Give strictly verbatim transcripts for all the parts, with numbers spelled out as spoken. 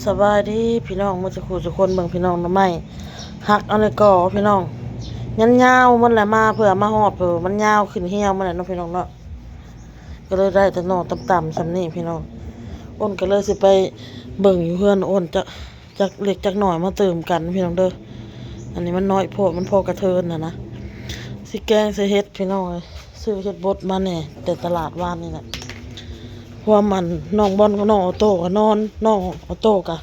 สบายดีพี่น้องหมดสุขุสุคน เบิ่งพี่น้องหน่อไม้หักเอาในกอพี่น้อง ยันยาวมันแหละมาเพื่อมาฮอดเพื่อมันยาวขึ้นเหี่ยวมันแหละเนาะพี่น้องเนาะ ก็เลยได้แต่หน่อต่ำๆส่ำนี้พี่น้อง อ้นก็เลยสิไปเบิ่งอยู่เฮือนอ้นจะ จักเล็กจักน้อยมาเติมกันพี่น้องเด้อ อันนี้มันน้อยโพดมันพอกระเทินนะนะ สิแกงใส่เห็ดพี่น้องเอ้ย ซื้อเห็ดบดมาแหน่แต่ตลาดวานนี่แหละ เพราะว่ามันน้องบอลกับน้องออโต้ก็นอน น้องออโต้ก็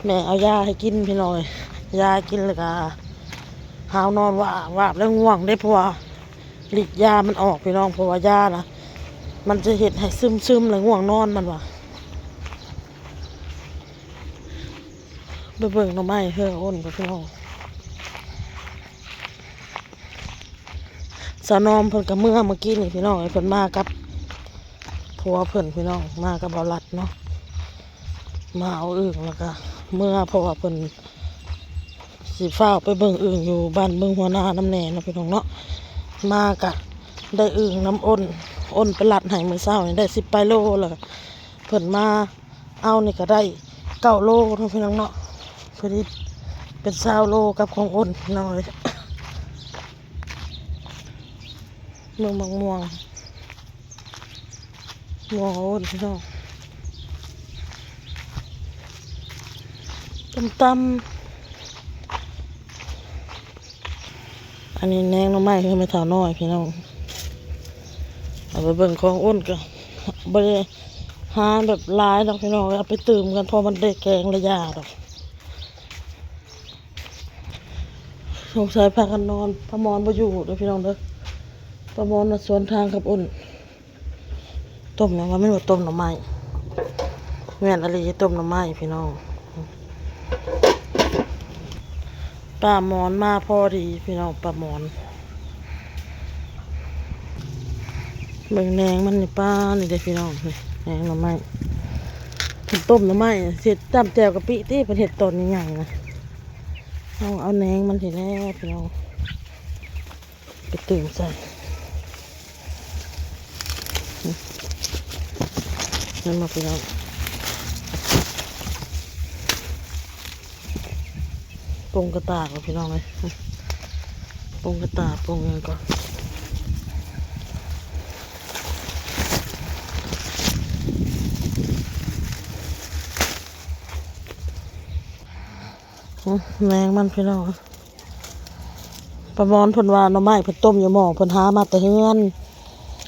แม่เอายาให้กินพี่น้องเอ้ย ยาให้กินแล้วก็หาวนอนวาบวาบแล้วง่วงได้เพราะว่าฤทธิ์ยามันออกพี่น้อง เพราะว่ายานะมันจะเฮ็ดให้ซึมๆแล้วง่วงนอนมันว่า ไปเบิ่งหน่อไม้เฮืออ้นกับพี่น้อง สาวนอมเพิ่นก็เมือเมื่อกี้นี่พี่น้อง เพิ่นมากับผัวเพิ่นพี่น้อง มากับบ่าวรัดเนาะ มาเอาอึ่งแล้วก็เมือ เพราะว่าเพิ่นสิฟ้าวไปเบิ่งอึ่งอยู่บ้านเบิ่งหัวหน้านำแหน่เนาะพี่น้องเนาะ มากะได้อึ่งนำอ้น อ้นไปลัดให้มื้อเช้านี่ได้สิบปลายโลแล้ว เพิ่นมาเอานี่ก็ได้เก้าโลเนาะพี่น้องเนาะ พอดีเป็นซาวโลกับของอ้นพี่น้องเอ้ย เมืองบางม่วง ม่วงอ้นพี่น้อง ตำๆ อันนี้แหนงหน่อไม้คือแม่เฒ่าน้อยพี่น้อง เอาไปเบิ่งของอ้นก็บ่ได้หาแบบหลายดอกพี่น้อง เอาไปตื่มกัน พอมันได้แกงละยาดอก สงสัยพากันนอน ป้ามอนบ่อยู่เด้อพี่น้องเด้อ ป้ามอนน่ะสวนทางกับอ้น ต้มหยังวะ แม่นบ่ต้มหน่อไม้ แม่นอีหลี ต้มหน่อไม้พี่น้อง ป้ามอนมาพอดีพี่น้อง ป้ามอน เบิ่งแหนงมันนี่ ป้านี่เด้อพี่น้อง นี่แหนงหน่อไม้ เพิ่นต้มหน่อไม้ เฮ็ดจ้ำแจ่วกะปิติ เพิ่นเฮ็ดตอนใหญ่ๆนะ เอา เอาแหนงมันทีแรกพี่น้อง ไปตื่มใส่ นั่นมาพี่น้อง ปงกระต่ายก่อนพี่น้องเลย ปงกระต่าย ปงหยังก่อน อื้อ แหนงมันพี่น้อง ป้ามอนเพิ่นว่าหน่อไม้เพิ่นต้มอยู่หม้อ เพิ่นหามาแต่เฮือน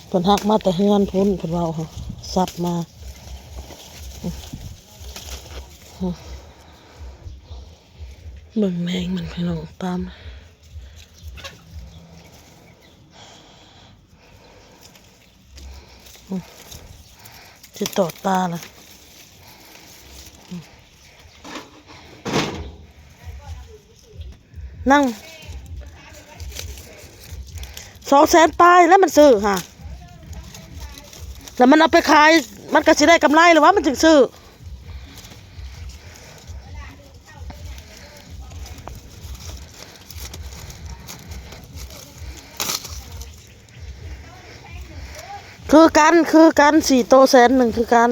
เพิ่นหักมาแต่เฮือนพุ้น เพิ่นเว้า สับมา เบิ่งแหนงมันพี่น้อง ตาม สิต่อตาล่ะ นั่ง สองแสนปลายแล้วมันซื้อฮะ แล้วมันเอาไปขาย มันก็สิได้กำไรหรือว่ามันจึงซื้อ คือกัน คือกัน สี่โตแสนหนึ่งคือกัน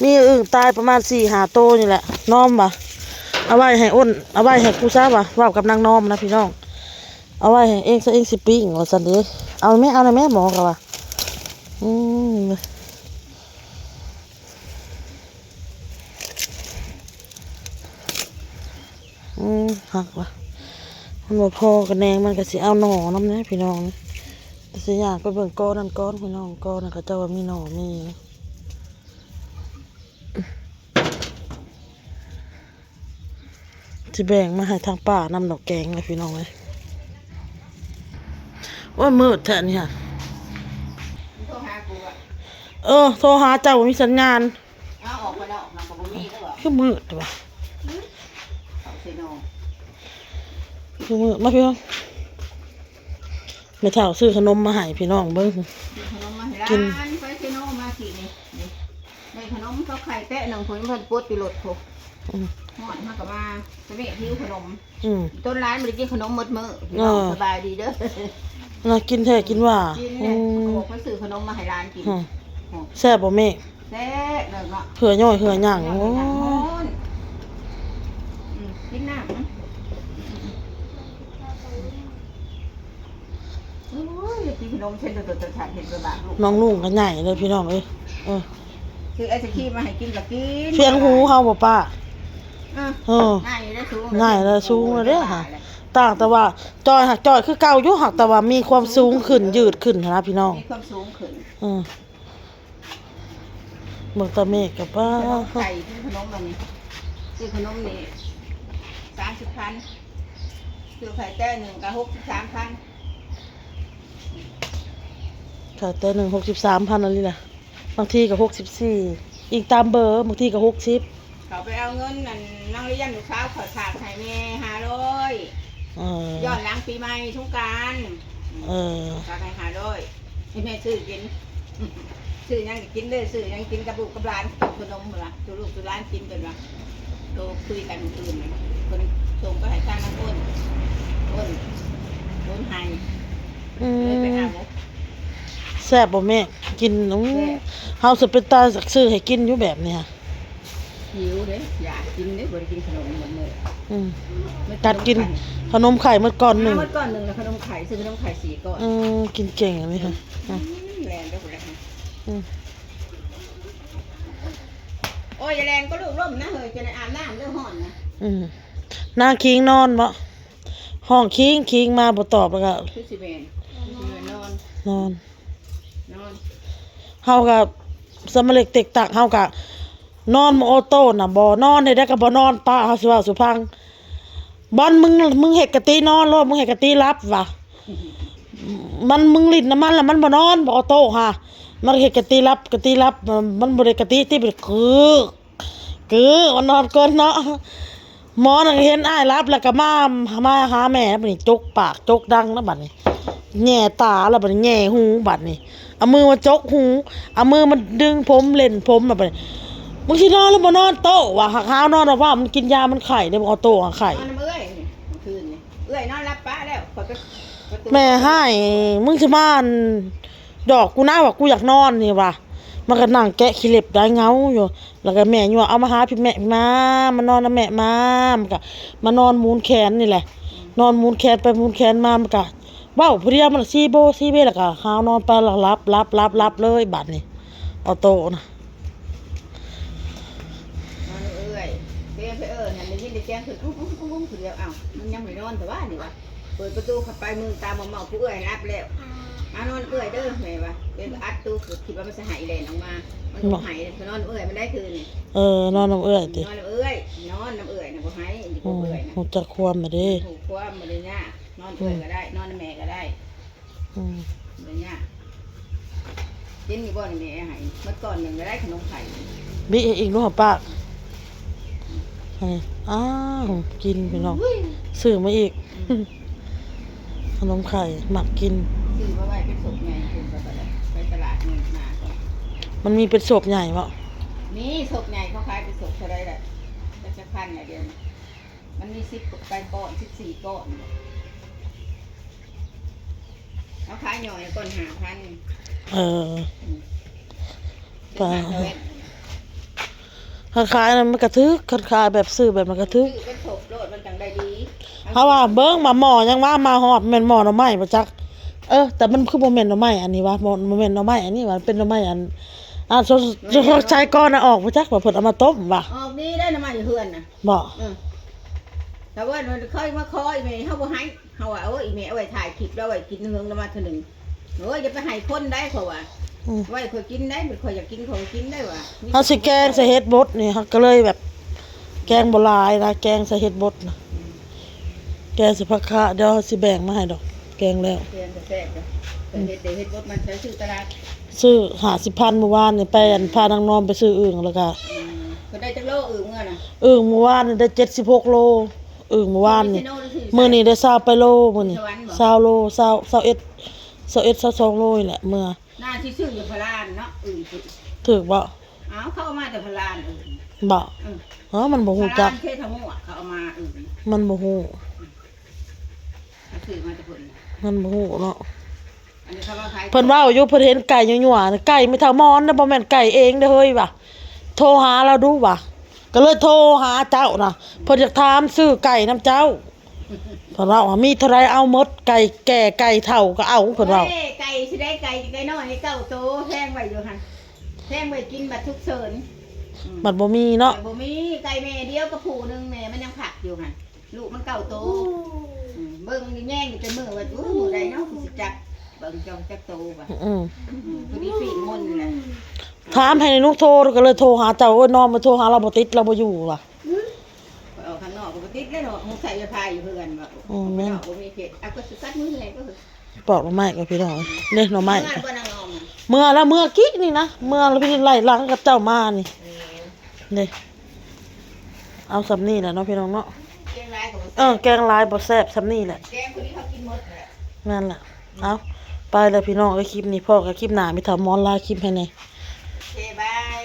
มีอึ่งตายประมาณสี่ห้าโตนี่แหละ น้อมว่ะ เอาไว้ให้อ้น เอาไว้ให้กูซะว่ะ เว้ากับนางน้อมนะพี่น้อง เอาไว้ให้เองซะ เองสิปิ้งว่าซั่นเด้ เอาแม่ เอาหน่อยแม่ หมอก็ว่า อืม อืม หักว่ะ มันบ่พอกับแหนง มันก็สิเอาหน่อนำนะพี่น้อง แต่สิย่างไปเบิ่งกอนั่นก่อนพี่น้อง กอนั่นเขาเจ้าว่ามีหน่อมี สิแบ่งมาให้ทางป้านำดอกแกงเลยพี่น้องเอ้ย โอ้ย มืดแท้นี่ฮะ โทรหากูอะ เออ โทรหาเจ้าบ่มีสัญญาณ เอาออกไปแล้ว มันก็บ่มีแล้วเหรอ คือมืดว่ะ เอาใส่หน่อ คือมืด มาพี่น้อง แม่เฒ่าซื้อขนมมาให้พี่น้องเบิ่ง ซื้อขนมมาให้หลาน กิน ไปซื้อขนมมากินนี่ นี่ ได้ขนมเขาไข่แปะหนึ่ง คนเพิ่นปดอยู่รถพุ้น อืม ฮ้อนมากก็มา สะเวะหิวขนม อืม ต้นร้านบ่ได้กินขนมหมดมื้อ เออ สบายดีเด้อ น่ากินแท้กินว่า กินแหละ อืม เขาบอกเขาซื้อขนมมาให้หลานกิน อืม แซ่บบ่แม่ แซ่บเลยเนาะ เหื่อย่อยเหื่อหยัง เหื่อย่อยเหื่อหยัง โอ้ ฮ้อน อืม กินน้ำ อืม โอ้ย กินขนมเส้นตัวๆๆ เห็นกระบะลูก น้องลุงก็ใหญ่เลยพี่น้องเอ้ย เออ ซื้อไอศครีมมาให้กินก็กิน เพียงหูเฮาบ่ป้า เออ เออ ง่ายเลยสูง ง่ายเลยสูงเลยเด้อค่ะ ต่างแต่ว่าจ่อยหักจ่อยคือเก่าอยู่ หักแต่ว่ามีความสูงขึ้น ยืดขึ้นหั้นนะพี่น้อง มีความสูงขึ้น เออ เบิ่งตาเมฆกับป้า ขนมไข่ ซื้อขนมมานี่ ซื้อขนมนี่ สามสิบพัน ซื้อไข่แต้หนึ่งก็ หกสิบสามพัน ไข่แต้หนึ่ง หกสิบสามพัน อันนี้นะ บางทีก็ หกสิบสี่ อีกตามเบอร์ บางทีก็ หกสิบ เขาไปเอาเงินนั่น นักเรียนลูกสาวเขาฝากให้แม่ ห้าร้อย เออ ย้อนหลังปีใหม่สงกรานต์ เออ ฝากให้ ห้าร้อย ให้แม่ซื้อกิน ซื้อหยังก็กินเด้อ ซื้อหยังกินกับลูกกับหลาน กับขนมหั่นล่ะ สู่ลูกสู่หลานกินเพิ่นว่า โทรคุยกันมื้ออื่นน่ะ เพิ่นส่งไปให้ทางน้ำอ้น อ้น อ้นให้ อืม เลยไปเอา แซ่บบ่แม่ กิน อืม แซ่บ เฮาสิเป็นตาสักซื้อให้กินอยู่แบบนี้ หิวเด้ อยากกินเด้ บ่ได้กินขนมหมดมื้อ อืม กัดกินขนมไข่หมดก้อนหนึ่ง หมดก้อนหนึ่งแล้ว ขนมไข่ ซื้อขนมไข่สี่ก้อน อืม กินเก่งอันนี้ค่ะ อืม แลนไปพุ้นแหละ อืม โอ้ย อย่าแลนก็ลูกล้มนะเฮ้ย จะได้อาบน้ำเด้อ ฮ้อนนะ อืม นางคิงนอนบ่ ฮ้องคิงคิงมาบ่ตอบแล้วก็ คือสิแม่น คือสิแม่นนอน นอน นอน เฮาก็สำเร็จเต็กตัก เฮาก็นอนบ่ออโต้น่ะ บ่นอนได้ ได้ก็บ่นอน ป้าเฮาสิเว้าสู่ฟัง บอล มึง มึงเฮ็ดกะตินอนโลด มึงเฮ็ดกะติหลับว่ะ มัน มึงหลิ้นนำมันแล้วมันบ่นอน บ่ออโต้ฮะ มันเฮ็ดกะติหลับ กะติหลับ มันบ่ได้กะติติ เป็นคือ คือมันนอนกลนเนาะ หมอน่ะเห็นอ้ายหลับแล้วก็มา มาหาแม่ บัดนี้จกปากจกดังนะบัดนี้ แหย่ตาแล้วบัดนี้ แหย่หูบัดนี้ เอามือมาจกหู เอามือมาดึงผมเล่นผมแล้วบัดนี้ มึงสินอนหรือบ่นอนโต๊ะวะ หากหาวนอนเอาว่ามันกินยามันไข้เด้ บ่เอาโต๊ะหาไข้ นอนนำเอื้อยนี่ เมื่อคืนนี่ เอื้อยนอนหลับปะแล้ว ข้อยไป ประตู แม่ฮ้าย มึงสิมาอันดอกกูนะว่ากูอยากนอนนี่วะ มันก็นั่งแกะขี้เล็บได้เหงาอยู่ แล้วก็แม่ยั่ว เอามาหาพี่แม่ มา มานอนนำแม่ มา มันก็มานอนหมุนแขนนี่แหละ นอนหมุนแขนไปหมุนแขนมา มันก็เว้าผู้เดียว มันละซีโบซีเบ แล้วก็หาวนอนไป แล้วหลับ หลับ หลับ หลับเลยบัดนี้ ออโต้นะ นอนเอื้อย เสียงไปเอิ้นหั่น ได้ยินแต่เสียงคือ กุ้งๆๆๆ ผู้เดียว อ้าว มันยังไม่นอนแต่ว่านี่วะ เปิดประตูเข้าไป มือตาเมาๆ ผู้เอื้อยหลับแล้ว มานอนเอื้อยเด้อ แม่ว่า เป็นอัดตู้ คิดว่ามันสิหายแล่นออกมา มันบ่หาย นอนเอื้อยมันได้คืนนี่ เออ นอนนำเอื้อยติ นอนนำเอื้อย นอนนำเอื้อยน่ะบ่หาย อยู่ อืม กับเอื้อยน่ะ ฮู้จักความมาเด้ ฮู้ความบ่ได้ยาก นอนเอื้อยก็ได้ นอนนำแม่ก็ได้ อืม บ่ยาก กินอยู่บ่นี่แม่ให้ หมดก้อนหนึ่งก็ได้ขนมไข่ บิให้อีกลูกป้า ให้ อ้าว กินพี่น้อง อุ้ย ซื้อมาอีก อืม ขนมไข่ มักกิน ซื้อมาไว้เป็นศพใหญ่ คุณไปตลาด ไปตลาดเงินมาก่อน มันมีเป็นศพใหญ่บ่ มีศพใหญ่ เขาขายเป็นศพเท่าใดล่ะ จักพันละเดี๋ยวนี้ มันมีสิบกว่าก้อน สิบสี่ก้อน เอาขายหน่อยก้อนห้าพัน เออ อืม ป้า คันขายน่ะมันก็ถืก คันขายแบบซื้อแบบมันก็ถืก ซื้อเป็นศพโลดมันจั่งได้ดี เพราะว่าเบิ่งมาหม้อยังว่ามาฮอด แม่นหม้อหน่อไม้บ่จัก เออ แต่มันคือบ่แม่นหน่อไม้อันนี้วะ บ่ บ่แม่นหน่อไม้อันนี้วะ เป็นหน่อไม้อัน อ่า สด สดใช้ก้อนน่ะออกบ่จัก ว่าเพิ่นเอามาต้มวะ ออกดีได้หน่อไม้อยู่เฮือนน่ะ บ่ อืม แต่ว่ามันเคยมาขออีแม่ เฮาบ่ให้ เฮาว่า โอ้ย อีแม่เอาไว้ถ่ายคลิปแล้วไว้กินเฮืองแล้วมาเทื่อหนึ่ง โอ้ย อย่าไปให้คนได้ เขาว่า อืม ไว้ข้อยกินได้ ข้อยอยากกิน ข้อยก็กินได้ว่ะ เฮาสิแกงใส่เห็ดบดนี่ เฮาก็เลยแบบ แกงบ่หลายนะ แกงใส่เห็ดบดนะ อืม แกงใส่ผักคะ เดี๋ยวเฮาสิแบ่งมาให้ดอก แกงแล้ว แกงก็แซ่บเด้อ แต่เห็ด แต่เห็ดบดมันไปซื้อตลาด ซื้อห้าสิบพันเมื่อวานนี่ ไปอันพานางนอมไปซื้ออึ่งแล้วก็ อืม เพิ่นได้จักโลอึ่งมื้อน่ะ อึ่งเมื่อวานนี่ได้เจ็ดสิบหกโล อึ่งเมื่อวานนี่ ซื้อที่โน่นหรือซื้อ มื้อนี้ได้ซาวไปโล มื้อนี้ สวรรค์บ่ ซาวโล ซาว ซาวเอ็ด ซาวเอ็ด ซาวสองโลนี่แหละ เมื่อ น่าสิซื้ออยู่พารานเนาะ อึ่ง ถืกบ่ อ้าว เขาเอามาแต่พารานอึ่ง บ่ อืม เออ มันบ่ฮู้จัก พารานเขตทางหัวเขาเอามาอึ่ง มันบ่ฮู้ เขาซื้อมาแต่เพิ่น มันบ่ฮู้เนาะ อันนี้เขาว่าขาย เพิ่นเว้าอยู่ เพิ่นเห็นไก่ยั่วๆ ไก่แม่เฒ่ามอนนะ บ่แม่นไก่เองเด้อเฮ้ยว่ะ โทรหาลาวดูว่ะ ก็เลยโทรหาเจ้านะ เพิ่นอยากถามซื้อไก่นำเจ้า เพิ่นเว้าว่ามีเท่าใดเอาหมด ไก่แก่ไก่เฒ่าก็เอา เพิ่นเว้า โอ้ย ไก่สิได้ไก่ ไก่น้อยนี่เก้าโต แพงไว้อยู่หั่น แพงไว้กินบัดทุกเสิน อืม บัดบ่มีเนาะ บัดบ่มี ไก่แม่เดียวกับผู้หนึ่ง แม่มันยังผักอยู่หั่น ลูกมันเก้าโต อืม เบิ่งอยู่แย่งอยู่แต่มื้อว่า อู้ มื้อใดเนาะ กูสิจับ เบิ่งจองจักโตว่ะ อืม อืม พอดีปิ้งม่วนนี่แหละ ถามให้นุกโทร ก็เลยโทรหาเจ้า โอ้ย น้องมาโทรหาลาวบ่ติด ลาวบ่อยู่ว่ะ ไปออกข้างนอกก็บ่ติดแล้วเนาะ มึงใส่ยาพาอยู่เฮือนว่ะ อืม ไปนอกบ่มีเพชร เอาก็สุกัดมือเลยก็คือ ปอกหน่อไม้กับพี่น้อง เด้หน่อไม้ เมื่อบ่นางออม เมื่อแล้ว เมื่อกี้นี่นะ เมื่อแล้วพี่ไล่หลังกับเจ้ามานี่ เออ เด้ เอาส่ำนี่แหละเนาะพี่น้องเนาะ แกงหลายก็บ่แซ่บ เออ แกงหลายบ่แซ่บ ส่ำนี่แหละ แกงคนนี้เขากินหมดแหละ นั่นแหละ เอา ไปแล้วพี่น้อง ก็คลิปนี้ พ้อกันคลิปหน้า แม่เฒ่ามอนลาคลิปให้แน่ โอเค บาย